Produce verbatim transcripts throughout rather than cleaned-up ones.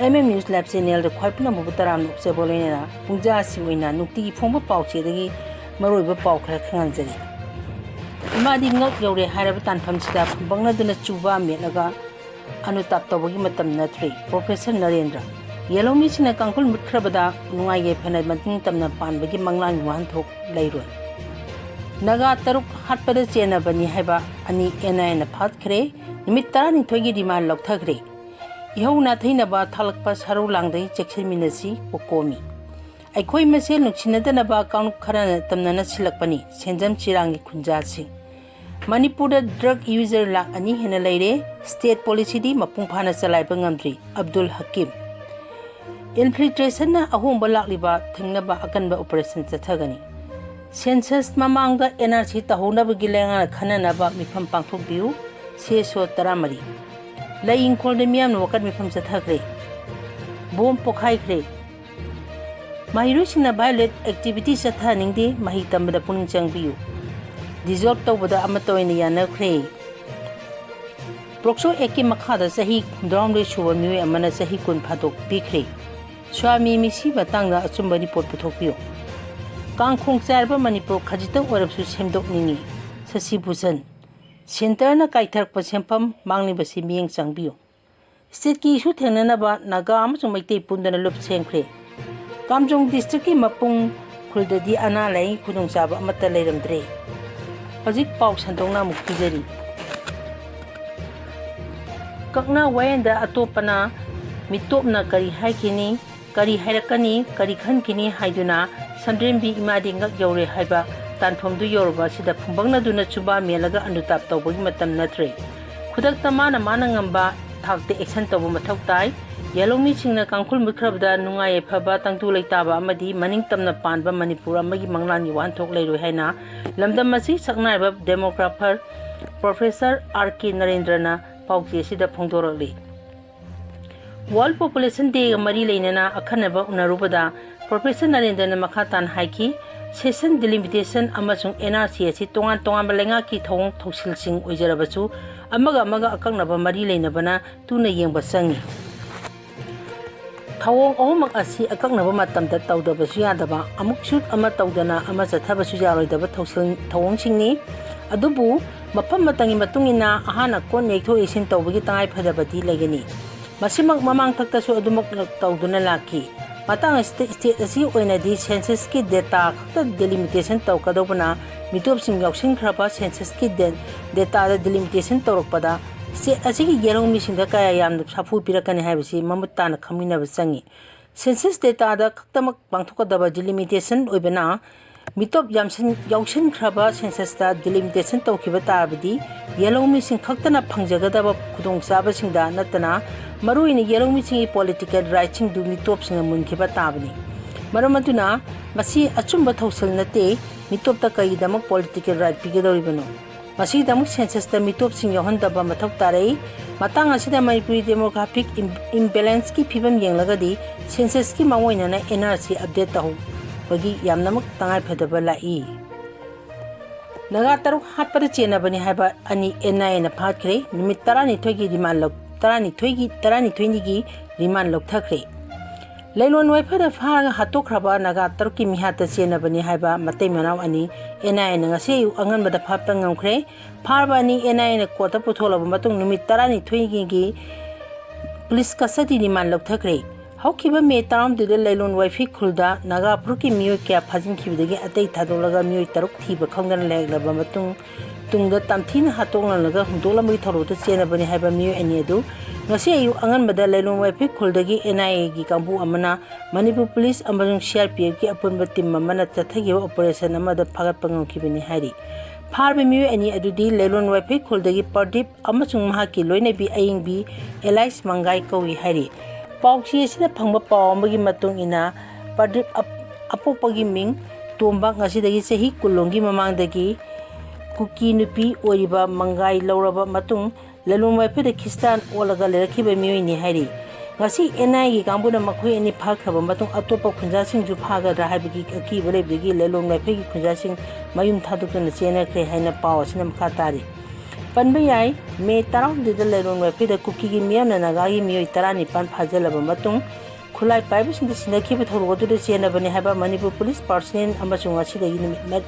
M M news live ꯆꯦꯅꯦꯜꯗ ꯈ꯭ꯋꯥꯏ ꯄꯨꯝꯅꯃꯛꯄꯨ ꯇꯔꯥꯝꯅ ꯑꯣꯛꯆꯕ ꯂꯣꯏꯅꯅ ꯄꯨꯡꯖꯥꯁꯤ ꯑꯣꯏꯅ ꯅꯨꯡꯇꯤꯒꯤ ꯐꯣꯡꯕ ꯄꯥꯎꯆꯦꯗꯒꯤ ꯃꯔꯨꯑꯣꯏꯕ ꯄꯥꯎ ꯈꯔ ꯈꯪꯍꯟꯖꯔꯤ꯫ ꯏꯃꯥꯗꯤ ꯉꯛ ꯌꯧꯔꯦ ꯍꯥꯏꯔꯕ ꯇꯥꯟꯐꯝꯁꯤꯗ ꯐꯨꯝꯕꯪꯅꯗꯨꯅ ꯆꯨꯕ ꯃꯦꯠꯂꯒ ꯑꯅꯨꯇꯥꯞ ꯇꯧꯕꯒꯤ ꯃꯇꯝ ꯅꯠꯇ꯭ꯔꯦ꯫ ꯄ꯭ꯔꯣꯐꯦꯁꯔ ꯅꯔꯦꯟꯗ꯭ꯔ, ꯌꯦꯜꯍꯧꯃꯤꯁꯤꯡꯅ ꯀꯥꯡꯈꯨꯜ ꯃꯨꯠꯈ꯭ꯔꯕꯗ ꯅꯨꯡꯉꯥꯏ ꯌꯥꯏꯐꯅ ꯃꯅꯤꯡ ꯇꯝꯅ ꯄꯥꯟꯕꯒꯤ ꯃꯪꯂꯥꯟꯒꯤ ꯋꯥꯍꯟꯊꯣꯛ ꯂꯩꯔꯣꯏ꯫ ꯅꯥꯒꯥ ꯇꯔꯨꯛ ꯍꯥꯠꯄꯗ ꯆꯦꯟꯅꯕꯅꯤ ꯍꯥꯏꯕ ꯑꯅꯤ ꯑꯦꯟ ꯑꯥꯏ ꯑꯦꯅ ꯐꯥꯠꯈ꯭ꯔꯦ꯫ ꯅꯨꯃꯤꯠ ꯇꯔꯥꯅꯤꯊꯣꯏꯒꯤ ꯔꯤꯃꯥꯟ ꯂꯧꯊꯈ꯭ꯔꯦ꯫ ꯏꯍꯧ ꯅꯥꯊꯩꯅꯕ ꯊꯥꯂꯛꯄ ꯁꯔꯧ ꯂꯥꯡꯗꯒꯤ ꯆꯦꯛꯁꯤꯟꯃꯤꯟꯅꯁꯤ꯫ ꯀꯣꯀꯣꯃꯤ꯫ ꯑꯩꯈꯣꯏ ꯃꯁꯦꯜ ꯅꯨꯡꯁꯤꯅꯗꯅꯕ ꯀꯥꯡꯂꯨꯞ ꯈꯔꯅ ꯇꯝꯅꯅ ꯁꯤꯜꯂꯛꯄꯅꯤ꯫ ꯁꯦꯟꯖꯝ ꯆꯤꯔꯥꯡꯒꯤ ꯈꯨꯟꯖꯥꯁꯤꯡ꯫ ꯃꯅꯤꯄꯨꯔꯗ ꯗ꯭ꯔꯒ ꯌꯨꯖꯔ ꯂꯥꯈ ꯑꯅꯤ ꯍꯦꯟꯅ ꯂꯩꯔꯦ꯫ ꯁ꯭ꯇꯦꯠ ꯄꯣꯂꯤꯁꯤꯗꯤ ꯃꯄꯨꯡ ꯐꯥꯅ ꯆꯂꯥꯏꯕ ꯉꯝꯗ꯭ꯔꯤ꯫ ꯑꯕꯗꯨꯜ ꯍꯀꯤꯝ꯫ ꯏꯟꯐꯤꯜꯇ꯭ꯔꯦꯁꯟꯅ ꯑꯍꯣꯡꯕ ꯂꯥꯛꯂꯤꯕ ꯊꯤꯡꯅꯕ ꯑꯀꯟꯕ ꯑꯣꯄꯔꯦꯁꯟ ꯆꯠꯊꯒꯅꯤ꯫ ꯁꯦꯟꯁꯁ ꯃꯃꯥꯡꯗ ꯑꯦꯟ ꯑꯥꯔ ꯁꯤ ꯇꯧꯍꯧꯅꯕꯒꯤ ꯂꯩꯉꯥꯛꯅ ꯈꯟꯅꯅꯕ ꯃꯤꯐꯝ ꯄꯥꯡꯊꯣꯛꯄꯤꯌꯨ꯫ ꯁꯤ ꯑꯦꯁ ꯑꯣ ꯇꯔꯥꯃꯔꯤ꯫ ꯂꯩ ꯏꯪꯈꯣꯜꯗ ꯃꯤꯌꯥꯝꯅ ꯋꯥꯀꯠ ꯃꯤꯐꯝ ꯆꯠꯊꯈ꯭ꯔꯦ꯫ ꯕꯣꯝ ꯄꯣꯈꯥꯏꯈ꯭ꯔꯦ꯫ ꯃꯍꯩꯔꯣꯏꯁꯤꯡꯅ ꯚꯥꯏꯑꯣꯂꯦꯟ ꯑꯦꯛꯇꯤꯚꯤꯇꯤ ꯆꯠꯊꯍꯟꯅꯤꯡꯗꯦ꯫ ꯃꯍꯩ ꯇꯝꯕꯗ ꯄꯨꯛꯅꯤꯡ ꯆꯪꯕꯤꯌꯨ꯫ ꯗꯤꯖꯣꯜꯕ ꯇꯧꯕꯗ ꯑꯃꯠꯇ ꯑꯣꯏꯅ ꯌꯥꯅꯈ꯭ꯔꯦ꯫ ꯄꯣꯛꯁꯣ ꯑꯦꯛꯀꯤ ꯃꯈꯥꯗ ꯆꯍꯤ ꯍꯨꯝꯗ꯭ꯔꯥꯍꯨꯝꯗꯣꯏ ꯁꯨꯕ ꯃꯤꯑꯣꯏ ꯑꯃꯅ ꯆꯍꯤ ꯀꯨꯟ ꯐꯥꯗꯣꯛꯄꯤꯈ꯭ꯔꯦ꯫ ꯁ꯭ꯋꯥꯃꯤ ꯃꯤꯁꯤ ꯃꯇꯥꯡꯗ ꯑꯆꯨꯝꯕ ꯔꯤꯄꯣꯔꯠ ꯄꯨꯊꯣꯛꯄꯤꯌꯨ꯫ ꯀꯥꯡꯈꯣꯡ ꯆꯥꯏꯔꯕ ꯃꯅꯤꯄꯨꯔ ꯈꯖꯤꯛꯇꯪ ꯑꯣꯏꯔꯕꯁꯨ ꯁꯦꯝꯗꯣꯛꯅꯤꯡꯏ꯫ ꯁꯁꯤ ꯚꯨꯁꯟ꯫ ꯁꯦꯟꯇꯔꯅ ꯀꯥꯏꯊꯔꯛꯄ ꯁꯦꯟꯐꯝ ꯃꯥꯡꯂꯤꯕꯁꯤ ꯃꯤꯠꯌꯦꯡ ꯆꯪꯕꯤꯌꯨ꯫ ꯁ꯭ꯇꯦꯠꯀꯤ ꯏꯁꯨ ꯊꯦꯡꯅꯅꯕ ꯅꯥꯒꯥ ꯑꯃꯁꯨꯡ ꯃꯩꯇꯩ ꯄꯨꯟꯗꯨꯅ ꯂꯨꯞ ꯁꯦꯝꯈ꯭ꯔꯦ꯫ ꯀꯥꯝꯖꯣꯡ ꯗꯤꯁꯇ꯭ꯔꯤꯛꯀꯤ ꯃꯄꯨꯡ ꯈꯨꯜꯗꯗꯤ ꯑꯅꯥ ꯂꯥꯏꯌꯦꯡꯒꯤ ꯈꯨꯗꯣꯡꯆꯥꯕ ꯑꯃꯠꯇ ꯂꯩꯔꯝꯗ꯭ꯔꯦ꯫ ꯍꯧꯖꯤꯛ ꯄꯥꯎ ꯁꯟꯗꯣꯛꯅ ꯑꯃꯨꯛ ꯄꯤꯖꯔꯤ꯫ ꯀꯛꯅ ꯋꯥꯌꯦꯟꯗ ꯑꯇꯣꯞꯄꯅ ꯃꯤꯇꯣꯞꯅ ꯀꯔꯤ ꯍꯥꯏꯈꯤꯅꯤ, ꯀꯔꯤ ꯍꯥꯏꯔꯛꯀꯅꯤ, ꯀꯔꯤ ꯈꯟꯈꯤꯅꯤ ꯍꯥꯏꯗꯨꯅ ꯁꯝꯗ꯭ꯔꯦꯝꯕꯤ ꯏꯃꯥꯗꯤ ꯉꯛ ꯌꯧꯔꯦ ꯍꯥꯏꯕ ꯇꯥꯟꯐꯝꯗꯨ ꯌꯧꯔꯕ ꯑꯁꯤꯗ ꯐꯨꯝꯕꯪꯅꯗꯨꯅ ꯆꯨꯕꯥ ꯃꯦꯜꯂꯒ ꯑꯅꯨꯇꯥꯞ ꯇꯧꯕꯒꯤ ꯃꯇꯝ ꯅꯠꯇ꯭ꯔꯦ꯫ ꯈꯨꯗꯛꯇ ꯃꯥꯅ ꯃꯥꯅ ꯉꯝꯕ ꯊꯥꯛꯇ ꯑꯦꯛꯁꯟ ꯇꯧꯕ ꯃꯊꯧ ꯇꯥꯏ꯫ ꯌꯦꯜꯍꯧꯃꯤꯁꯤꯡꯅ ꯀꯥꯡꯈꯨꯜ ꯃꯨꯠꯈ꯭ꯔꯕꯗ ꯅꯨꯡꯉꯥꯏ ꯌꯥꯏꯐꯕ, ꯇꯪꯗꯨ ꯂꯩꯇꯥꯕ ꯑꯃꯗꯤ ꯃꯅꯤꯡ ꯇꯝꯅ ꯄꯥꯟꯕ ꯃꯅꯤꯄꯨꯔ ꯑꯃꯒꯤ ꯃꯪꯂꯥꯟꯒꯤ ꯋꯥꯍꯟꯊꯣꯛ ꯂꯩꯔꯣꯏ ꯍꯥꯏꯅ ꯂꯝꯗꯝ ꯑꯁꯤ ꯁꯛꯅꯥꯏꯔꯕ ꯗꯦꯃꯣꯒ꯭ꯔꯥꯐꯔ ꯄ꯭ꯔꯣꯐꯦꯁꯔ ꯑꯥꯔ ꯀꯦ ꯅꯔꯦꯟꯗ꯭ꯔꯅ ꯄꯥꯎꯆꯦ ꯑꯁꯤꯗ ꯐꯣꯡꯗꯣꯔꯛꯂꯤ꯫ ꯋꯥꯔꯜ ꯄꯣꯄꯨꯂꯦꯁꯟ ꯗꯦꯒ ꯃꯔꯤ ꯂꯩꯅꯅ ꯑꯈꯟꯅꯕ ꯎꯅꯔꯨꯕꯗ ꯄ꯭ꯔꯣꯐꯦꯁꯔ ꯅꯔꯦꯟꯗ꯭ꯔꯅ ꯃꯈꯥ ꯇꯥꯅ ꯍꯥꯏꯈꯤ, ꯁꯦꯁꯟ ꯗꯤꯂꯤꯃꯤꯇꯦꯁꯟ ꯑꯃꯁꯨꯡ ꯑꯦꯟ ꯑꯥꯔ ꯁꯤ ꯑꯁꯤ ꯇꯣꯉꯥꯟ ꯇꯣꯉꯥꯟꯕ ꯂꯩꯉꯥꯛꯀꯤ ꯊꯧꯑꯣꯡ ꯊꯧꯁꯤꯜꯁꯤꯡ ꯑꯣꯏꯖꯔꯕꯁꯨ ꯑꯃꯒ ꯑꯃꯒ ꯑꯀꯛꯅꯕ ꯃꯔꯤ ꯂꯩꯅꯕꯅ ꯇꯨꯅ ꯌꯦꯡꯕ ꯆꯪꯏ꯫ ꯊꯧꯑꯣꯡ ꯑꯍꯨꯝꯃꯛ ꯑꯁꯤ ꯑꯀꯛꯅꯕ ꯃꯇꯝꯗ ꯇꯧꯗꯕꯁꯨ ꯌꯥꯗꯕ, ꯑꯃꯨꯛꯁꯨ ꯑꯃ ꯇꯧꯗꯅ ꯑꯃ ꯆꯠꯊꯕꯁꯨ ꯌꯥꯔꯣꯏꯗꯕ ꯊꯧꯁꯤꯜ-, ꯊꯧꯑꯣꯡꯁꯤꯡꯅꯤ꯫ ꯑꯗꯨꯕꯨ ꯃꯐꯝ ꯃꯇꯝꯒꯤ ꯃꯇꯨꯡ ꯏꯟꯅ ꯑꯍꯥꯟꯅ ꯀꯣꯟ ꯌꯩꯊꯣꯛ ꯌꯩꯁꯤꯟ ꯇꯧꯕꯒꯤ ꯇꯉꯥꯏ ꯐꯗꯕꯗꯤ ꯂꯩꯒꯅꯤ꯫ ꯃꯁꯤꯃꯛ ꯃꯃꯥꯡꯊꯛꯇꯁꯨ ꯑꯗꯨꯃꯛ ꯇꯧꯗꯨꯅ ꯂꯥꯛꯈꯤ꯫ ꯃꯇꯥꯡ ꯑꯁꯤꯗ state ꯑꯁꯤꯒꯤ ꯑꯣꯏꯅꯗꯤ census ꯀꯤ data ꯈꯛꯇ delimitation ꯇꯧꯔꯛꯀꯗꯧꯕꯅ, ꯃꯤꯇꯣꯞꯁꯤꯡ ꯌꯥꯎꯁꯤꯟꯈ꯭ꯔꯕ census ꯀꯤ ꯗꯦ-, data ꯗ delimitation ꯇꯧꯔꯛꯄꯗ state ꯑꯁꯤꯒꯤ ꯌꯦꯜꯍꯧꯃꯤꯁꯤꯡꯗ ꯀꯌꯥ ꯌꯥꯝꯅ ꯁꯥꯐꯨ ꯄꯤꯔꯛꯀꯅꯤ ꯍꯥꯏꯕꯁꯤ ꯃꯃꯨꯠ ꯇꯥꯅ ꯈꯪꯃꯤꯟꯅꯕ ꯆꯪꯏ꯫ Census data ꯗ ꯈꯛꯇꯃꯛ ꯄꯥꯡꯊꯣꯛꯀꯗꯕ delimitation ꯑꯣꯏꯕꯅ, ꯃꯤꯇꯣꯞ ꯌꯥꯝꯁꯤꯟ-, ꯌꯥꯎꯁꯤꯟꯈ꯭ꯔꯕ census ꯇ delimitation ꯇꯧꯈꯤꯕ ꯇꯥꯔꯕꯗꯤ, ꯌꯦꯜꯍꯧꯃꯤꯁꯤꯡ ꯈꯛꯇꯅ ꯐꯪꯖꯒꯗꯕ ꯈꯨꯗꯣꯡꯆꯥꯕꯁꯤꯡꯗ ꯅꯠꯇꯅ, ꯃꯔꯨꯑꯣꯏꯅ ꯌꯦꯜꯍꯧꯃꯤꯁꯤꯡꯒꯤ political right ꯁꯤꯡꯗꯨ ꯃꯤꯇꯣꯞꯁꯤꯡꯅ ꯃꯨꯟꯈꯤꯕ ꯇꯥꯕꯅꯤ꯫ ꯃꯔꯝ ꯑꯗꯨꯅ, ꯃꯁꯤ ꯑꯆꯨꯝꯕ ꯊꯧꯁꯤꯜ ꯅꯠꯇꯦ꯫ ꯃꯤꯇꯣꯞꯇ ꯀꯔꯤꯒꯤꯗꯃꯛ political right ꯄꯤꯒꯗꯧꯔꯤꯕꯅꯣ? ꯃꯁꯤꯒꯤꯗꯃꯛ census ꯇ ꯃꯤꯇꯣꯞꯁꯤꯡ ꯌꯥꯎꯍꯟꯗꯕ ꯃꯊꯧ ꯇꯥꯔꯛꯏ꯫ ꯃꯇꯥꯡ ꯑꯁꯤꯗ ꯃꯅꯤꯄꯨꯔꯤ demographic im-, imbalance ꯀꯤ ꯐꯤꯕꯝ ꯌꯦꯡꯂꯒꯗꯤ, census ꯀꯤ ꯃꯥꯡꯑꯣꯏꯅꯅ N R C update ꯇꯧꯍꯧꯕꯒꯤ ꯌꯥꯝꯅꯃꯛ ꯇꯉꯥꯏꯐꯗꯕ ꯂꯥꯛꯏ꯫ ꯅꯥꯒꯥ ꯇꯔꯨꯛ ꯍꯥꯠꯄꯗ ꯆꯦꯟꯅꯕꯅꯤ ꯍꯥꯏꯕ ꯑꯅꯤ N I A ꯅ ꯐꯥꯈ꯭ꯔꯦ꯫ ꯅꯨꯃꯤꯠ ꯇꯔꯥꯅꯤꯊꯣꯏꯒꯤ remand ꯂꯧ-, ꯇꯔꯥꯅꯤꯊꯣꯏꯒꯤ, ꯇꯔꯥꯅꯤꯊꯣꯏꯅꯤꯒꯤ remand ꯂꯧꯊꯈ꯭ꯔꯦ꯫ ꯂꯩꯂꯣꯟ ꯋꯥꯏꯐꯗ ꯐꯥꯔꯒ ꯍꯥꯠꯇꯣꯛꯈ꯭ꯔꯕ ꯅꯥꯒꯥ ꯇꯔꯨꯛꯀꯤ ꯃꯤꯍꯥꯠꯇ ꯆꯦꯟꯅꯕꯅꯤ ꯍꯥꯏꯕ ꯃꯇꯩ ꯃꯅꯥꯎ ꯑꯅꯤ N I A ꯅ ꯉꯁꯤ ꯑꯌꯨꯛ ꯑꯉꯟꯕꯗ ꯐꯥꯕ ꯉꯝꯈ꯭ꯔꯦ꯫ ꯐꯥꯔꯕ ꯑꯅꯤ N I A ꯅ court ꯇ ꯄꯨꯊꯣꯛꯂꯕ ꯃꯇꯨꯡ ꯅꯨꯃꯤꯠ ꯇꯔꯥꯅꯤꯊꯣꯏꯒꯤ police custody remand ꯂꯧꯊꯈ꯭ꯔꯦ꯫ ꯍꯧꯈꯤꯕ ꯃꯦ ꯇꯔꯥꯍꯨꯝꯗꯣꯏꯗ ꯂꯩꯂꯣꯟ ꯋꯥꯏꯐꯤ ꯈꯨꯜꯗ ꯅꯥꯒꯥ ꯐꯨꯔꯨꯞꯀꯤ ꯃꯤꯑꯣꯏ ꯀꯌꯥ ꯐꯥꯖꯤꯟꯈꯤꯕꯗꯒꯤ ꯑꯇꯩ ꯊꯥꯗꯣꯛꯂꯒ ꯃꯤꯑꯣꯏ ꯇꯔꯨꯛ ꯊꯤꯕ ꯈꯪꯗꯅ ꯂꯩꯔꯛꯂꯕ ꯃꯇꯨꯡ, ꯇꯨꯡꯗ ꯇꯝꯊꯤꯅ ꯍꯥꯠꯇꯣꯛꯂꯝꯂꯒ ꯍꯨꯟꯗꯣꯛꯂꯝꯕꯒꯤ ꯊꯧꯗꯣꯛꯇ ꯆꯦꯟꯅꯕꯅꯤ ꯍꯥꯏꯕ ꯃꯤꯑꯣꯏ ꯑꯅꯤ ꯑꯗꯨ ꯉꯁꯤ ꯑꯌꯨꯛ ꯑꯉꯟꯕꯗ ꯂꯩꯂꯣꯟ ꯋꯥꯏꯐꯤ ꯈꯨꯜꯗꯒꯤ N I A ꯒꯤ ꯀꯥꯡꯕꯨ ꯑꯃꯅ ꯃꯅꯤꯄꯨꯔ police ꯑꯃꯁꯨꯡ C R P F ꯀꯤ ꯑꯄꯨꯟꯕ team ꯑꯃꯅ ꯆꯠꯊꯈꯤꯕ operation ꯑꯃꯗ ꯐꯥꯒꯠꯄ ꯉꯝꯈꯤꯕꯅꯤ ꯍꯥꯏꯔꯤ꯫ ꯐꯥꯔꯕ ꯃꯤꯑꯣꯏ ꯑꯅꯤ ꯑꯗꯨꯗꯤ ꯂꯩꯂꯣꯟ ꯋꯥꯏꯐꯤ ꯈꯨꯜꯗꯒꯤ ꯄ꯭ꯔꯗꯤꯞ ꯑꯃꯁꯨꯡ ꯃꯍꯥꯛꯀꯤ ꯂꯣꯏꯅꯕꯤ ꯑꯌꯤꯡꯕꯤ ꯑꯦꯂꯥꯏꯁ ꯃꯪꯒꯥꯏ ꯀꯧꯏ ꯍꯥꯏꯔꯤ꯫ ꯄꯥꯎꯆꯦ ꯑꯁꯤꯅ ꯐꯪꯕ ꯄꯥꯎ ꯑꯃꯒꯤ ꯃꯇꯨꯡ ꯏꯟꯅ, ꯄ꯭ꯔꯗꯤꯞ ꯑꯞ-, ꯑꯄꯣꯛꯄꯒꯤ ꯃꯤꯡ ꯇꯣꯝꯕ, ꯉꯁꯤꯗꯒꯤ ꯆꯍꯤ ꯀꯨꯟꯂꯣꯝꯒꯤ ꯃꯃꯥꯡꯗꯒꯤ ꯀꯨꯀꯤ ꯅꯨꯄꯤ ꯑꯣꯏꯔꯤꯕ ꯃꯪꯒꯥꯏ ꯂꯧꯔꯕ ꯃꯇꯨꯡ, ꯂꯂꯣꯡ ꯋꯥꯏꯐꯗ ꯈ꯭ꯔꯤꯁꯇꯥꯟ ꯑꯣꯜꯂꯒ ꯂꯩꯔꯛꯈꯤꯕ ꯃꯤꯑꯣꯏꯅꯤ ꯍꯥꯏꯔꯤ꯫ ꯉꯁꯤ N I A ꯒꯤ ꯀꯥꯡꯕꯨꯅ ꯃꯈꯣꯏ ꯑꯅꯤ ꯐꯥꯈ꯭ꯔꯕ ꯃꯇꯨꯡ ꯑꯇꯣꯞꯄ ꯈꯨꯟꯖꯥꯁꯤꯡꯁꯨ ꯐꯥꯒꯗ꯭ꯔꯥ ꯍꯥꯏꯕꯒꯤ ꯑꯀꯤꯕ ꯂꯩꯕꯗꯒꯤ ꯂꯂꯣꯡ ꯋꯥꯏꯐꯒꯤ ꯈꯨꯟꯖꯥꯁꯤꯡ ꯃꯌꯨꯝ ꯊꯥꯗꯣꯛꯇꯨꯅ ꯆꯦꯟꯅꯈ꯭ꯔꯦ ꯍꯥꯏꯅ ꯄꯥꯎ ꯑꯁꯤꯅ ꯃꯈꯥ ꯇꯥꯔꯤ꯫ ꯄꯟꯕ ꯌꯥꯏ, ꯃꯦ ꯇꯔꯥꯍꯨꯝꯗꯣꯏꯗ ꯂꯂꯣꯡ ꯋꯥꯏꯐꯗ ꯀꯨꯀꯤꯒꯤ ꯃꯤꯌꯥꯝꯅ ꯅꯥꯒꯥꯒꯤ ꯃꯤꯑꯣꯏ ꯇꯔꯥꯅꯤꯄꯥꯟ ꯐꯥꯖꯤꯜꯂꯕ ꯃꯇꯨꯡ, ꯈꯨꯠꯂꯥꯏ ꯄꯥꯏꯕꯁꯤꯡꯗ ꯁꯤꯟꯅꯈꯤꯕ ꯊꯧꯗꯣꯛ ꯑꯗꯨꯗ ꯆꯦꯟꯅꯕꯅꯤ ꯍꯥꯏꯕ ꯃꯅꯤꯄꯨꯔ ꯄꯨꯂꯤꯁ ꯄꯥꯔꯁꯅꯦꯜ ꯑꯃꯁꯨꯡ ꯉꯁꯤꯗꯒꯤ ꯅꯨꯃꯤꯠ ꯃ-,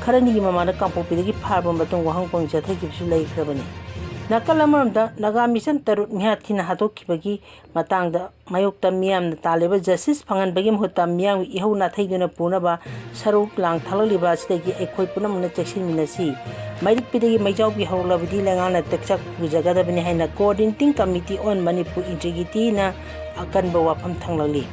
ꯈꯔꯅꯤꯒꯤ ꯃꯃꯥꯡꯗ ꯀꯥꯡꯄꯣꯛꯄꯤꯗꯒꯤ ꯐꯥꯔꯕ ꯃꯇꯨꯡ ꯋꯥꯍꯪ ꯄꯥꯎꯈꯨꯝ ꯆꯠꯊꯈꯤꯕꯁꯨ ꯂꯩꯈ꯭ꯔꯕꯅꯤ꯫ ꯅꯥꯀꯜ ꯑꯃꯔꯣꯝꯗ ꯅꯥꯒꯥ ꯃꯤꯆꯝ ꯇꯔꯨꯛ ꯃꯤꯍꯥꯠ ꯊꯤꯅ ꯍꯥꯠꯇꯣꯛꯈꯤꯕꯒꯤ ꯃꯇꯥꯡꯗ ꯃꯥꯌꯣꯛꯇ ꯃꯤꯌꯥꯝꯅ ꯇꯥꯜꯂꯤꯕ ꯖꯁꯇꯤꯁ ꯐꯪꯍꯟꯕꯒꯤ ꯃꯍꯨꯠꯇ ꯃꯤꯌꯥꯝꯒꯤ ꯏꯍꯧ ꯅꯥꯊꯩꯗꯨꯅ ꯄꯨꯅꯕ ꯁꯔꯨꯛ ꯂꯥꯡ ꯊꯥꯛꯂꯛꯂꯤꯕ ꯑꯁꯤꯗꯒꯤ ꯑꯩꯈꯣꯏ ꯄꯨꯝꯅꯃꯛꯅ ꯆꯦꯛꯁꯤꯟꯃꯤꯟꯅꯁꯤ꯫ ꯃꯩꯔꯤꯛꯄꯤꯗꯒꯤ ꯃꯩꯖꯥꯎꯕꯤ ꯍꯧꯔꯛꯂꯕꯗꯤ ꯂꯩꯉꯥꯛꯅ ꯇꯦꯛꯆꯥꯛ ꯄꯨꯖꯒꯗꯕꯅꯤ ꯍꯥꯏꯅ Coordinating Committee on Manipur Integrityꯅ ꯑꯀꯟꯕ ꯋꯥꯐꯝ ꯊꯝꯂꯛꯂꯤ꯫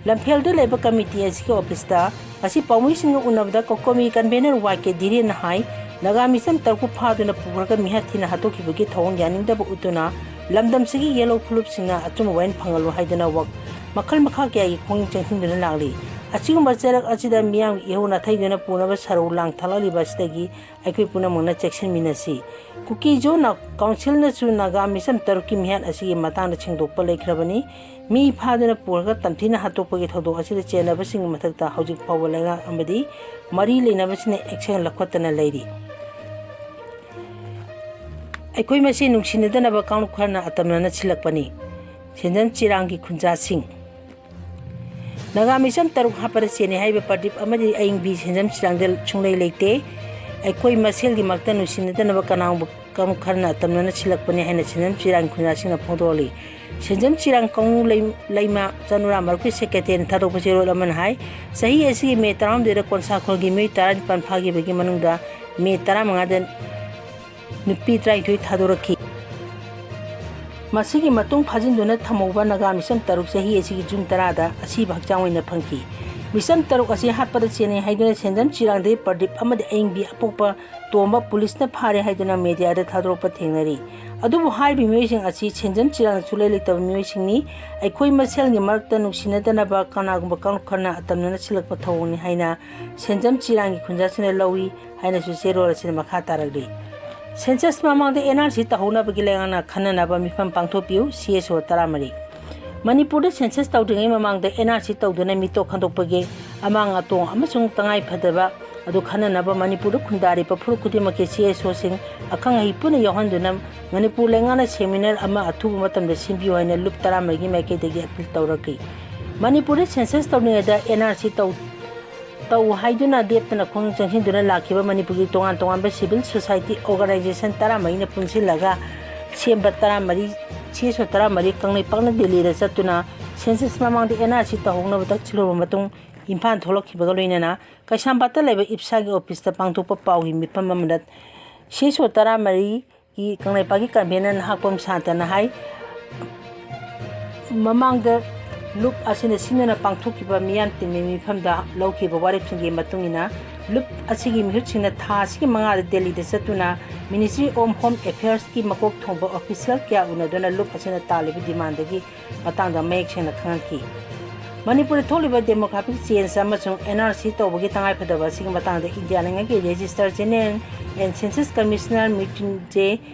ꯂꯝꯐꯦꯜꯗ ꯂꯩꯕ ꯀꯃꯤꯇꯤ ꯑꯁꯤꯒꯤ ꯑꯣꯐꯤꯁꯇ ꯉꯁꯤ ꯄꯥꯎꯃꯤꯁꯤꯡꯒ ꯎꯅꯕꯗ ꯀꯣꯀꯣꯃꯤ ꯀꯟꯚꯦꯅꯔ ꯋꯥꯏ ꯀꯦ ꯙꯤꯔꯦꯟꯅ ꯍꯥꯏ, ꯅꯥꯒꯥ ꯃꯤꯆꯝ ꯇꯔꯨꯛꯄꯨ ꯐꯥꯗꯨꯅ ꯄꯨꯈ꯭ꯔꯒ ꯃꯤꯍꯥꯠ ꯊꯤꯅ ꯍꯥꯠꯇꯣꯛꯈꯤꯕꯒꯤ ꯊꯧꯑꯣꯡ ꯌꯥꯅꯤꯡꯗꯕ ꯎꯠꯇꯨꯅ ꯂꯝꯗꯝꯁꯤꯒꯤ ꯌꯦꯜꯍꯧ ꯐꯨꯂꯨꯞꯁꯤꯡꯅ ꯑꯆꯨꯝꯕ ꯋꯥꯌꯦꯜ ꯐꯪꯍꯜꯂꯨ ꯍꯥꯏꯗꯨꯅ ꯋꯥ-, ꯃꯈꯜ ꯃꯈꯥ ꯀꯌꯥꯒꯤ ꯈꯣꯡꯖꯪ ꯆꯪꯁꯤꯟꯗꯨꯅ ꯂꯥꯛꯂꯤ꯫ ꯑꯁꯤꯒꯨꯝꯕ ꯆꯩꯔꯛ ꯑꯁꯤꯗ ꯃꯤꯌꯥꯝꯒꯤ ꯏꯍꯧ ꯅꯥꯊꯩꯗꯨꯅ ꯄꯨꯅꯕ ꯁꯔꯧ ꯂꯥꯡ ꯊꯥꯛꯂꯛꯂꯤꯕ ꯑꯁꯤꯗꯒꯤ ꯑꯩꯈꯣꯏ ꯄꯨꯝꯅꯃꯛꯅ ꯆꯦꯛꯁꯤꯟꯃꯤꯟꯅꯁꯤ꯫ ꯀꯨꯀꯤ-ꯖꯣ ꯅꯥ-, ꯀꯥꯎꯟꯁꯤꯜꯅꯁꯨ ꯅꯥꯒꯥ ꯃꯤꯆꯝ ꯇꯔꯨꯛꯀꯤ ꯃꯤꯍꯥꯠ ꯑꯁꯤꯒꯤ ꯃꯇꯥꯡꯗ ꯁꯦꯡꯗꯣꯛꯄ ꯂꯩꯈ꯭ꯔꯕꯅꯤ꯫ ꯃꯤ ꯐꯥꯗꯨꯅ ꯄꯨꯔꯒ ꯇꯝꯊꯤꯅ ꯍꯥꯠꯇꯣꯛꯄꯒꯤ ꯊꯧꯗꯣꯛ ꯑꯁꯤꯗ ꯆꯦꯟꯅꯕꯁꯤꯡꯒꯤ ꯃꯊꯛꯇ ꯍꯧꯖꯤꯛ ꯐꯥꯎꯕ ꯂꯩꯉꯥꯛ ꯑꯃꯗꯤ ꯃꯔꯤ ꯂꯩꯅꯕꯁꯤꯡꯅ action ꯂꯧꯈꯠꯇꯅ ꯂꯩꯔꯤ꯫ ꯑꯩꯈꯣꯏ ꯃꯁꯦꯟ ꯅꯨꯡꯁꯤꯅꯗꯅꯕ ꯀꯥꯡꯂꯨꯞ ꯈꯔꯅ ꯑꯇꯝꯅꯅ ꯁꯤꯜꯂꯛꯄꯅꯤ꯫ ꯁꯦꯟꯖꯝ ꯆꯤꯔꯥꯡꯒꯤ ꯈꯨꯟꯖꯥꯁꯤꯡ꯫ ꯅꯥꯒꯥ ꯃꯤꯆꯝ ꯇꯔꯨꯛ ꯍꯥꯠꯄꯗ ꯆꯦꯟꯅꯩ ꯍꯥꯏꯔꯤꯕ ꯄ꯭ꯔꯗꯤꯞ ꯑꯃꯗꯤ ꯑꯌꯤꯡꯕꯤ ꯁꯦꯟꯖꯝ ꯆꯤꯔꯥꯡꯗ ꯁꯨꯡꯂꯩ ꯂꯩꯇꯦ꯫ ꯑꯩꯈꯣꯏ ꯃꯁꯦꯜꯒꯤ ꯃꯔꯛꯇ ꯅꯨꯡꯁꯤꯅꯗꯅꯕ ꯀꯅꯥꯒꯨꯝꯕ ꯀꯥꯡꯂꯨꯞ ꯈꯔꯅ ꯑꯇꯝꯅꯅ ꯁꯤꯜꯂꯛꯄꯅꯤ ꯍꯥꯏꯅ ꯁꯦꯟꯖꯝ ꯆꯤꯔꯥꯡꯒꯤ ꯈꯨꯟꯖꯥꯁꯤꯡꯅ ꯐꯣꯡꯗꯣꯛꯂꯤ꯫ ꯁꯦꯟꯖꯝ ꯆꯤꯔꯥꯡ ꯀꯥꯡꯂꯨꯞ ꯂꯩ-, ꯂꯩꯃ ꯆꯅꯨꯔꯥ ꯃꯔꯨꯞꯀꯤ ꯁꯦꯀ꯭ꯔꯦꯇꯔꯤꯅ ꯊꯥꯗꯣꯛꯄ ꯆꯦꯔꯣꯜ ꯑꯃꯅ ꯍꯥꯏ, ꯆꯍꯤ ꯑꯁꯤꯒꯤ ꯃꯦ ꯇꯔꯥꯍꯨꯝꯗꯣꯏꯗ ꯀꯣꯟꯁꯥꯈꯣꯜꯒꯤ ꯃꯤꯑꯣꯏ ꯇꯔꯥꯅꯤꯄꯥꯟ ꯐꯥꯈꯤꯕꯒꯤ ꯃꯅꯨꯡꯗ ꯃꯦ ꯇꯔꯥꯃꯉꯥꯗ ꯅꯨꯄꯤ ꯇꯔꯥꯅꯤꯊꯣꯏ ꯊꯥꯗꯣꯔꯛꯈꯤ꯫ ꯃꯁꯤꯒꯤ ꯃꯇꯨꯡ ꯐꯥꯖꯤꯟꯗꯨꯅ ꯊꯝꯍꯧꯕ ꯅꯥꯒꯥ ꯃꯤꯆꯝ ꯇꯔꯨꯛ ꯆꯍꯤ ꯑꯁꯤꯒꯤ ꯖꯨꯟ ꯇꯔꯥꯗ ꯑꯁꯤꯕ ꯍꯛꯆꯥꯡ ꯑꯣꯏꯅ ꯐꯪꯈꯤ꯫ ꯃꯤꯆꯝ ꯇꯔꯨꯛ ꯑꯁꯤ ꯍꯥꯠꯄꯗ ꯆꯦꯟꯅꯩ ꯍꯥꯏꯗꯨꯅ ꯁꯦꯟꯖꯝ ꯆꯤꯔꯥꯡꯗꯒꯤ ꯄ꯭ꯔꯗꯤꯞ ꯑꯃꯗꯤ ꯑꯌꯤꯡꯕꯤ ꯑꯄꯣꯛꯄ ꯇꯣꯝꯕ ꯄꯨꯂꯤꯁꯅ ꯐꯥꯔꯦ ꯍꯥꯏꯗꯨꯅ ꯃꯦꯗꯤꯌꯥꯗ ꯊꯥꯗꯣꯔꯛꯄ ꯊꯦꯡꯅꯔꯤ꯫ ꯑꯗꯨꯕꯨ ꯍꯥꯏꯔꯤꯕ ꯃꯤꯑꯣꯏꯁꯤꯡ ꯑꯁꯤ ꯁꯦꯟꯖꯝ ꯆꯤꯔꯥꯡꯗ ꯁꯨꯡꯂꯩ ꯂꯩꯇꯕ ꯃꯤꯑꯣꯏꯁꯤꯡꯅꯤ꯫ ꯑꯩꯈꯣꯏ ꯃꯁꯦꯜꯒꯤ ꯃꯔꯛꯇ ꯅꯨꯡꯁꯤꯅꯗꯅꯕ ꯀꯅꯥꯒꯨꯝꯕ ꯀꯥꯡꯂꯨꯞ ꯈꯔꯅ ꯑꯇꯝꯅꯅ ꯁꯤꯜꯂꯛꯄ ꯊꯧꯑꯣꯡꯅꯤ ꯍꯥꯏꯅ ꯁꯦꯟꯖꯝ ꯆꯤꯔꯥꯡꯒꯤ ꯈꯨꯟꯖꯥꯁꯤꯡꯅ ꯂꯧꯏ ꯍꯥꯏꯅꯁꯨ ꯆꯦꯔꯣꯜ ꯑꯁꯤꯅ ꯃꯈꯥ ꯇꯥꯔꯛꯂꯤ꯫ ꯁꯦꯟꯁꯁ ꯃꯃꯥꯡꯗ ꯑꯦꯟ ꯑꯥꯔ ꯁꯤ ꯇꯧꯍꯧꯅꯕꯒꯤ ꯂꯩꯉꯥꯛꯅ ꯈꯟꯅꯅꯕ ꯃꯤꯐꯝ ꯄꯥꯡꯊꯣꯛꯄꯤꯌꯨ, ꯁꯤ ꯑꯦꯁ ꯑꯣ ꯇꯔꯥꯃꯔꯤ꯫ ꯃꯅꯤꯄꯨꯔꯗ ꯁꯦꯟꯁꯁ ꯇꯧꯗ꯭ꯔꯤꯉꯩ ꯃꯃꯥꯡꯗ ꯑꯦꯟ ꯑꯥꯔ ꯁꯤ ꯇꯧꯗꯨꯅ ꯃꯤꯇꯣꯞ ꯈꯟꯗꯣꯛꯄꯒꯤ ꯑꯃꯥꯡ ꯑꯇꯣꯡ ꯑꯃꯁꯨꯡ ꯇꯉꯥꯏ ꯐꯗꯕ ꯑꯗꯨ ꯈꯟꯅꯅꯕ ꯃꯅꯤꯄꯨꯔꯗ ꯈꯨꯟꯗꯥꯔꯤꯕ ꯐꯨꯔꯨꯞ ꯈꯨꯗꯤꯡꯃꯛꯀꯤ ꯁꯤ ꯑꯦꯁ ꯑꯣꯁꯤꯡ ꯑꯈꯪ ꯑꯍꯩ ꯄꯨꯟꯅ ꯌꯥꯎꯍꯟꯗꯨꯅ ꯃꯅꯤꯄꯨꯔ ꯂꯩꯉꯥꯛꯅ ꯁꯦꯃꯤꯅꯥꯔ ꯑꯃ ꯑꯊꯨꯕ ꯃꯇꯝꯗ ꯁꯤꯟꯕꯤꯌꯨ ꯍꯥꯏꯅ ꯂꯨꯞ ꯇꯔꯥꯃꯔꯤꯒꯤ ꯃꯥꯏꯀꯩꯗꯒꯤ ꯑꯄꯤꯜ ꯇꯧꯔꯛꯈꯤ꯫ ꯃꯅꯤꯄꯨꯔꯗ ꯁꯦꯟꯁꯁ ꯇꯧꯔꯤꯉꯩꯗ ꯑꯦꯟ ꯑꯥꯔ ꯁꯤ ꯇꯧ ꯇꯧ ꯍꯥꯏꯗꯨꯅ ꯂꯦꯞꯇꯅ ꯈꯣꯡꯖꯪ ꯆꯪꯁꯤꯟꯗꯨꯅ ꯂꯥꯛꯈꯤꯕ ꯃꯅꯤꯄꯨꯔꯒꯤ ꯇꯣꯉꯥꯟ ꯇꯣꯉꯥꯟꯕ ꯁꯤꯚꯤꯜ ꯁꯣꯁꯥꯏꯇꯤ ꯑꯣꯔꯒꯅꯥꯏꯖꯦꯁꯟ ꯇꯔꯥꯃꯔꯤꯅ ꯄꯨꯟꯁꯤꯜꯂꯒ ꯁꯦꯝꯕ ꯇꯔꯥꯃꯔꯤ, ꯁꯤ ꯑꯦꯁ ꯑꯣ ꯇꯔꯥꯃꯔꯤ ꯀꯪꯂꯩꯄꯥꯛꯅ ꯗꯤꯜꯂꯤꯗ ꯆꯠꯇꯨꯅ ꯁꯦꯟꯁꯁ ꯃꯃꯥꯡꯗ ꯑꯦꯟ ꯑꯥꯔ ꯁꯤ ꯇꯧꯍꯧꯅꯕ ꯇꯛꯁꯤꯜꯂꯨꯔꯕ ꯃꯇꯨꯡ ꯏꯝꯐꯥꯜ ꯊꯣꯛꯂꯛꯈꯤꯕꯒ ꯂꯣꯏꯅꯅ ꯀꯩꯁꯥꯝꯄꯥꯠꯇ ꯂꯩꯕ ꯏꯞꯁꯥꯒꯤ ꯑꯣꯐꯤꯁꯇ ꯄꯥꯡꯊꯣꯛꯄ ꯄꯥꯎꯒꯤ ꯃꯤꯐꯝ ꯑꯃꯗ ꯁꯤ ꯑꯦꯁ ꯑꯣ ꯇꯔꯥꯃꯔꯤ ꯀꯪꯂꯩꯄꯥꯛꯀꯤ ꯀꯟꯚꯦꯅꯔ ꯅꯍꯥꯛꯄꯝ ꯁꯥꯟꯇꯅ ꯍꯥꯏ, ꯃꯃꯥꯡꯗ ꯂꯨꯞ ꯑꯁꯤꯅ ꯁꯤꯟꯗꯨꯅ ꯄꯥꯡꯊꯣꯛꯈꯤꯕ ꯃꯤꯌꯥꯝ ꯇꯤꯟꯕꯒꯤ ꯃꯤꯐꯝꯗ ꯂꯧꯈꯤꯕ ꯋꯥꯔꯦꯞꯁꯤꯡꯒꯤ ꯃꯇꯨꯡ ꯏꯟꯅ ꯂꯨꯞ ꯑꯁꯤꯒꯤ ꯃꯤꯍꯨꯠꯁꯤꯡꯅ ꯊꯥ ꯑꯁꯤꯒꯤ ꯃꯉꯥꯗ ꯗꯦꯜꯂꯤꯗ ꯆꯠꯇꯨꯅ Ministry of Home Affairsꯀꯤ ꯃꯀꯣꯛ ꯊꯣꯡꯕ ꯑꯣꯐꯤꯁꯤꯌꯦꯜ ꯀꯌꯥ ꯎꯅꯗꯨꯅ ꯂꯨꯞ ꯑꯁꯤꯅ ꯇꯥꯜꯂꯤꯕ ꯗꯤꯃꯥꯟꯗꯒꯤ ꯃꯇꯥꯡꯗ ꯃꯌꯦꯛ ꯁꯦꯡꯅ ꯈꯪꯍꯟꯈꯤ꯫ ꯃꯅꯤꯄꯨꯔꯗ ꯊꯣꯛꯂꯤꯕ demographic change ꯑꯃꯁꯨꯡ ꯑꯦꯟ ꯑꯥꯔ ꯁꯤ ꯇꯧꯕꯒꯤ ꯇꯉꯥꯏꯐꯗꯕ ꯑꯁꯤꯒꯤ ꯃꯇꯥꯡꯗ ꯏꯟꯗꯤꯌꯥ ꯂꯩꯉꯥꯛꯀꯤ Registrar General and Census Commissioner ꯃ꯭ꯔꯤꯇ꯭ꯌꯨꯟꯖꯦ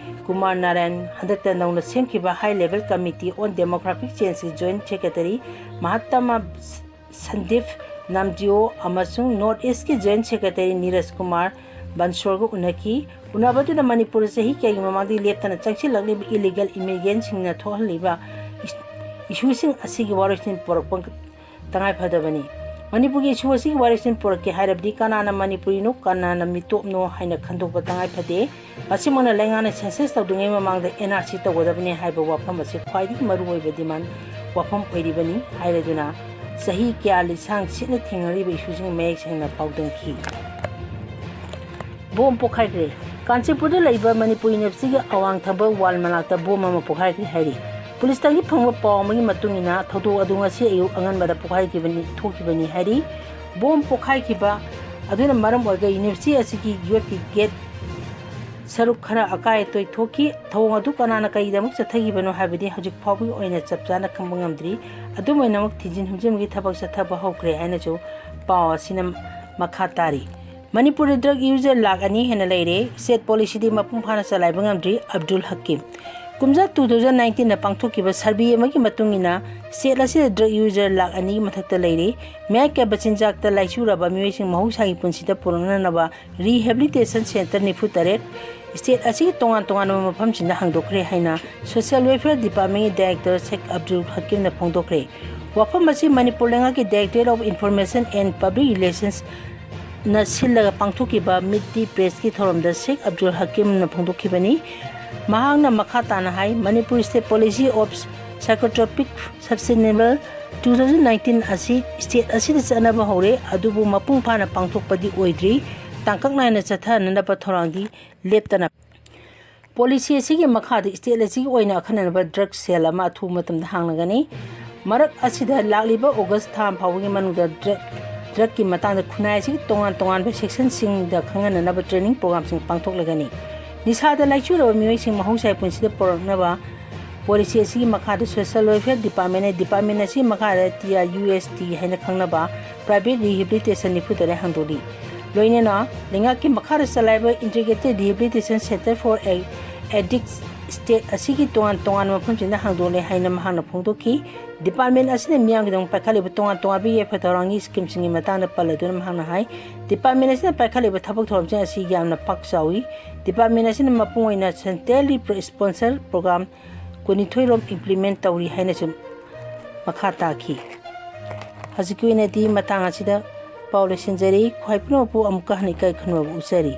Kumar Narayan, ꯍꯟꯗꯛꯇ ꯅꯧꯅ ꯁꯦꯝꯈꯤꯕ High Level Committee on Demographic Changeꯀꯤ Joint Secretary ꯃꯍꯥꯇꯃꯥ ꯁꯟꯗꯤꯞ ꯅꯥꯝꯖꯤꯑꯣ ꯑꯃꯁꯨꯡ North Eastꯀꯤ Joint Secretary Neeraj Kumar ꯕꯟꯁꯣꯔꯒ ꯎꯅꯈꯤ꯫ ꯎꯅꯕꯗꯨꯗ ꯃꯅꯤꯄꯨꯔꯗ ꯆꯍꯤ ꯀꯌꯥꯒꯤ ꯃꯃꯥꯡꯗꯒꯤ ꯂꯦꯞꯇꯅ ꯆꯪꯁꯤꯜꯂꯛꯂꯤꯕ illegal immigrantꯁꯤꯡꯅ ꯊꯣꯛꯍꯜꯂꯤꯕ ꯏꯁꯨꯁꯤꯡ ꯑꯁꯤꯒꯤ ꯋꯥꯔꯣꯏꯁꯤꯟ ꯄꯨꯔꯛꯄ ꯇꯉꯥꯏꯐꯗꯕꯅꯤ꯫ ꯃꯅꯤꯄꯨꯔꯒꯤ ꯏꯁꯨ ꯑꯁꯤꯒꯤ ꯋꯥꯔꯣꯏꯁꯤꯟ ꯄꯨꯔꯛꯀꯦ ꯍꯥꯏꯔꯕꯗꯤ ꯀꯅꯥꯅ ꯃꯅꯤꯄꯨꯔꯤꯅꯣ, ꯀꯅꯥꯅ ꯃꯤꯇꯣꯞꯅꯣ ꯍꯥꯏꯅ ꯈꯟꯗꯣꯛꯄ ꯇꯉꯥꯏꯐꯗꯦ꯫ ꯃꯁꯤꯃꯛꯅ ꯂꯩꯉꯥꯛꯅ ꯁꯦꯟꯁꯁ ꯇꯧꯗ꯭ꯔꯤꯉꯩ ꯃꯃꯥꯡꯗ ꯑꯦꯟ ꯑꯥꯔ ꯁꯤ ꯇꯧꯒꯗꯕꯅꯤ ꯍꯥꯏꯕ ꯋꯥꯐꯝ ꯑꯁꯤ ꯈ꯭ꯋꯥꯏꯗꯒꯤ ꯃꯔꯨꯑꯣꯏꯕ ꯗꯤꯃꯥꯟ ꯋꯥꯐꯝ ꯑꯣꯏꯔꯤꯕꯅꯤ ꯍꯥꯏꯔꯗꯨꯅ ꯆꯍꯤ ꯀꯌꯥ ꯂꯤꯁꯥꯡ ꯁꯤꯠꯅ ꯊꯦꯡꯅꯔꯤꯕ ꯏꯁꯨꯁꯤꯡ ꯃꯌꯦꯛ ꯁꯦꯡꯅ ꯄꯥꯎꯗꯝꯈꯤ꯫ ꯕꯣꯝ ꯄꯣꯈꯥꯏꯈ꯭ꯔꯦ꯫ ꯀꯥꯟꯆꯤꯄꯨꯔꯗ ꯂꯩꯕ ꯃꯅꯤꯄꯨꯔ ꯌꯨꯅꯤꯚꯔꯁꯤꯇꯤꯒꯤ ꯑꯋꯥꯡ ꯊꯪꯕ ꯋꯥꯜ ꯃꯅꯥꯛꯇ ꯕꯣꯝ ꯑꯃ ꯄꯣꯈꯥꯏꯈ꯭ꯔꯦ ꯍꯥꯏꯔꯤ꯫ ꯄꯨꯂꯤꯁꯇꯒꯤ ꯐꯪꯕ ꯄꯥꯎ ꯑꯃꯒꯤ ꯃꯇꯨꯡ ꯏꯟꯅ ꯊꯧꯗꯣꯛ ꯑꯗꯨ ꯉꯁꯤ ꯑꯌꯨꯛ ꯑꯉꯟꯕꯗ ꯄꯣꯈꯥꯏꯈꯤꯕꯅꯤ, ꯊꯣꯛꯈꯤꯕꯅꯤ ꯍꯥꯏꯔꯤ꯫ ꯕꯣꯝ ꯄꯣꯈꯥꯏꯈꯤꯕ ꯑꯗꯨꯅ ꯃꯔꯝ ꯑꯣꯏꯔꯒ ꯌꯨꯅꯤꯚꯔꯁꯤꯇꯤ ꯑꯁꯤꯒꯤ ꯌꯣꯠꯀꯤ ꯒꯦꯠ ꯁꯔꯨꯛ ꯈꯔ ꯑꯀꯥꯏ ꯑꯇꯣꯏ ꯊꯣꯛꯈꯤ꯫ ꯊꯧꯑꯣꯡ ꯑꯗꯨ ꯀꯅꯥꯅ ꯀꯔꯤꯒꯤꯗꯃꯛ ꯆꯠꯊꯈꯤꯕꯅꯣ ꯍꯥꯏꯕꯗꯤ ꯍꯧꯖꯤꯛ ꯐꯥꯎꯕꯒꯤ ꯑꯣꯏꯅ ꯆꯞ ꯆꯥꯅ ꯈꯪꯕ ꯉꯝꯗ꯭ꯔꯤ꯫ ꯑꯗꯨꯝ ꯑꯣꯏꯅꯃꯛ ꯊꯤꯖꯤꯟ ꯍꯨꯝꯖꯤꯟꯕꯒꯤ ꯊꯕꯛ ꯆꯠꯊꯕ ꯍꯧꯈ꯭ꯔꯦ ꯍꯥꯏꯅꯁꯨ ꯄꯥꯎ ꯑꯁꯤꯅ ꯃꯈꯥ ꯇꯥꯔꯤ꯫ ꯃꯅꯤꯄꯨꯔꯗ drug user ꯂꯥꯈ ꯑꯅꯤ ꯍꯦꯟꯅ ꯂꯩꯔꯦ꯫ State policyꯗꯤ ꯃꯄꯨꯡ ꯐꯥꯅ ꯆꯂꯥꯏꯕ ꯉꯝꯗ꯭ꯔꯤ꯫ ꯑꯕꯗꯨꯜ ꯍꯀꯤꯝ꯫ ꯀꯨꯝꯖꯥ two thousand nineteenꯗ ꯄꯥꯡꯊꯣꯛꯈꯤꯕ survey ꯑꯃꯒꯤ ꯃꯇꯨꯡ ꯏꯟꯅ, state ꯑꯁꯤꯗ drug user ꯂꯥꯈ ꯑꯅꯤꯒꯤ ꯃꯊꯛꯇ ꯂꯩꯔꯤ꯫ ꯃꯌꯥꯏ ꯀꯥꯏꯕ ꯆꯤꯟꯖꯥꯛꯇ ꯂꯥꯏꯆꯨꯔꯕ ꯃꯤꯑꯣꯏꯁꯤꯡ ꯃꯍꯧꯁꯥꯒꯤ ꯄꯨꯟꯁꯤꯗ ꯄꯨꯔꯛꯅꯅꯕ rehabilitation centre ꯅꯤꯐꯨ ꯇꯔꯦꯠ, ꯁ꯭ꯇꯦꯠ ꯑꯁꯤꯒꯤ ꯇꯣꯉꯥꯟ ꯇꯣꯉꯥꯟꯕ ꯃꯐꯝꯁꯤꯡꯗ ꯍꯥꯡꯗꯣꯛꯈ꯭ꯔꯦ ꯍꯥꯏꯅ ꯁꯣꯁꯤꯌꯦꯜ ꯋꯦꯜꯐꯤꯌꯔ ꯗꯤꯄꯥꯔꯠꯃꯦꯟꯒꯤ ꯗꯥꯏꯔꯦꯛꯇꯔ ꯁꯦꯈ ꯑꯕꯗꯨꯜ ꯍꯀꯤꯝꯅ ꯐꯣꯡꯗꯣꯛꯈ꯭ꯔꯦ꯫ ꯋꯥꯐꯝ ꯑꯁꯤ ꯃꯅꯤꯄꯨꯔ ꯂꯩꯉꯥꯛꯀꯤ directorate of information and public ꯔꯤꯂꯦꯁꯟꯁꯅ ꯁꯤꯜꯂꯒ ꯄꯥꯡꯊꯣꯛꯈꯤꯕ ꯃꯤꯠ ꯗꯤ ꯄ꯭ꯔꯦꯁꯀꯤ ꯊꯧꯔꯝꯗ ꯁꯦꯈ ꯑꯕꯗꯨꯜ ꯍꯀꯤꯝꯅ ꯐꯣꯡꯗꯣꯛꯈꯤꯕꯅꯤ꯫ ꯃꯍꯥꯛꯅ ꯃꯈꯥ ꯇꯥꯅ ꯍꯥꯏ, Manipur state policy of psychotropic substances two thousand nineteen ꯑꯁꯤ ꯁ꯭ꯇꯦꯠ ꯑꯁꯤꯗ ꯆꯠꯅꯕ ꯍꯧꯔꯦ, ꯑꯗꯨꯕꯨ ꯃꯄꯨꯡ ꯐꯥꯅ ꯄꯥꯡꯊꯣꯛꯄꯗꯤ ꯑꯣꯏꯗ꯭ꯔꯤ꯫ ꯇꯥꯡꯀꯛ ꯅꯥꯏꯅ ꯆꯠꯊꯅꯅꯕ ꯊꯧꯔꯥꯡꯗꯤ ꯂꯦꯞꯇꯅ ꯄꯣꯂꯤꯁꯤ ꯑꯁꯤꯒꯤ ꯃꯈꯥꯗ ꯁ꯭ꯇꯦꯠ ꯑꯁꯤꯒꯤ ꯑꯣꯏꯅ ꯑꯈꯟꯅꯅꯕ ꯗ꯭ꯔꯒ ꯁꯦꯜ ꯑꯃ ꯑꯊꯨꯕ ꯃꯇꯝꯗ ꯍꯥꯡꯂꯒꯅꯤ꯫ ꯃꯔꯛ ꯑꯁꯤꯗ ꯂꯥꯛꯂꯤꯕ ꯑꯣꯒꯁ ꯊꯥ ꯐꯥꯎꯕꯒꯤ ꯃꯅꯨꯡꯗ ꯗ꯭ꯔꯒ, ꯗ꯭ꯔꯒꯀꯤ ꯃꯇꯥꯡꯗ ꯈꯨꯟꯅꯥꯏ ꯑꯁꯤꯒꯤ ꯇꯣꯉꯥꯟ ꯇꯣꯉꯥꯟꯕ ꯁꯦꯛꯁꯟꯁꯤꯡꯗ ꯈꯪꯍꯟꯅꯅꯕ ꯇ꯭ꯔꯦꯅꯤꯡ ꯄ꯭ꯔꯣꯒ꯭ꯔꯥꯝꯁꯤꯡ ꯄꯥꯡꯊꯣꯛꯂꯒꯅꯤ꯫ ꯅꯤꯁꯥꯗ ꯂꯥꯏꯆꯨꯔꯕ ꯃꯤꯑꯣꯏꯁꯤꯡ ꯃꯍꯧꯁꯥꯒꯤ ꯄꯨꯟꯁꯤꯗ ꯄꯨꯔꯛꯅꯕ ꯄꯣꯂꯤꯁꯤ ꯑꯁꯤꯒꯤ ꯃꯈꯥꯗ ꯁꯣꯁꯤꯌꯦꯜ ꯋꯦꯜꯐꯤꯌꯔ ꯗꯤꯄꯥꯔꯠꯃꯦꯟꯅ ꯗꯤꯄꯥꯔꯠꯃꯦꯟ ꯑꯁꯤꯒꯤ ꯃꯈꯥꯗ T R U S T ꯍꯥꯏꯅ ꯈꯪꯅꯕ ꯄ꯭ꯔꯥꯏꯚꯦꯠ ꯔꯤꯍꯦꯕꯤꯂꯤꯇꯦꯁꯟ ꯅꯤꯐꯨ ꯇꯔꯦꯠ ꯍꯥꯡꯗꯣꯛꯂꯤ꯫ ꯂꯣꯏꯅꯅ ꯂꯩꯉꯥꯛꯀꯤ ꯃꯈꯥꯗ ꯆꯂꯥꯏꯕ integrated rehabilitation centre for addicts state ꯑꯁꯤꯒꯤ ꯇꯣꯉꯥꯟ ꯇꯣꯉꯥꯟꯕ ꯃꯐꯝꯁꯤꯡꯗ ꯍꯥꯡꯗꯣꯛꯂꯦ ꯍꯥꯏꯅ ꯃꯍꯥꯛꯅ ꯐꯣꯡꯗꯣꯛꯈꯤ꯫ ꯗꯤꯄꯥꯔꯠꯃꯦꯟ ꯑꯁꯤꯅ ꯃꯤꯌꯥꯝꯒꯤꯗꯃꯛ ꯄꯥꯏꯈꯠꯂꯤꯕ ꯇꯣꯉꯥꯟ ꯇꯣꯉꯥꯟꯕ ꯌꯥꯏꯐ ꯊꯧꯔꯥꯡꯒꯤ ꯁ꯭ꯀꯤꯝꯁꯤꯡꯒꯤ ꯃꯇꯥꯡꯗ ꯄꯜꯂꯗꯨꯅ ꯃꯍꯥꯛꯅ ꯍꯥꯏ, ꯗꯤꯄꯥꯔꯠꯃꯦꯟ ꯑꯁꯤꯅ ꯄꯥꯏꯈꯠꯂꯤꯕ ꯊꯕꯛ ꯊꯧꯔꯝꯁꯤꯡ ꯑꯁꯤ ꯌꯥꯝꯅ ꯄꯥꯛ ꯆꯥꯎꯏ꯫ ꯗꯤꯄꯥꯔꯠꯃꯦꯟ ꯑꯁꯤꯅ ꯃꯄꯨꯡ ꯑꯣꯏꯅ ꯁꯦꯟꯇ꯭ꯔꯦꯜꯂꯤ ꯁ꯭ꯄꯣꯟꯁꯔ ꯄ꯭ꯔꯣꯒ꯭ꯔꯥꯝ ꯀꯨꯟꯅꯤꯊꯣꯏ ꯔꯣꯝ ꯏꯝꯄ꯭ꯂꯤꯃꯦꯟ ꯇꯧꯔꯤ ꯍꯥꯏꯅꯁꯨ ꯃꯈꯥ ꯇꯥꯈꯤ꯫ ꯍꯧꯖꯤꯛꯀꯤ ꯑꯣꯏꯅꯗꯤ ꯃꯇꯥꯡ ꯑꯁꯤꯗ ꯄꯥꯎ ꯂꯣꯏꯁꯤꯟꯖꯔꯤ꯫ ꯈ꯭ꯋꯥꯏ ꯄꯨꯝꯅꯃꯛꯄꯨ ꯑꯃꯨꯛꯀ ꯍꯟꯅ ꯏꯀꯥꯏ ꯈꯨꯝꯅꯕ ꯎꯠꯆꯔꯤ꯫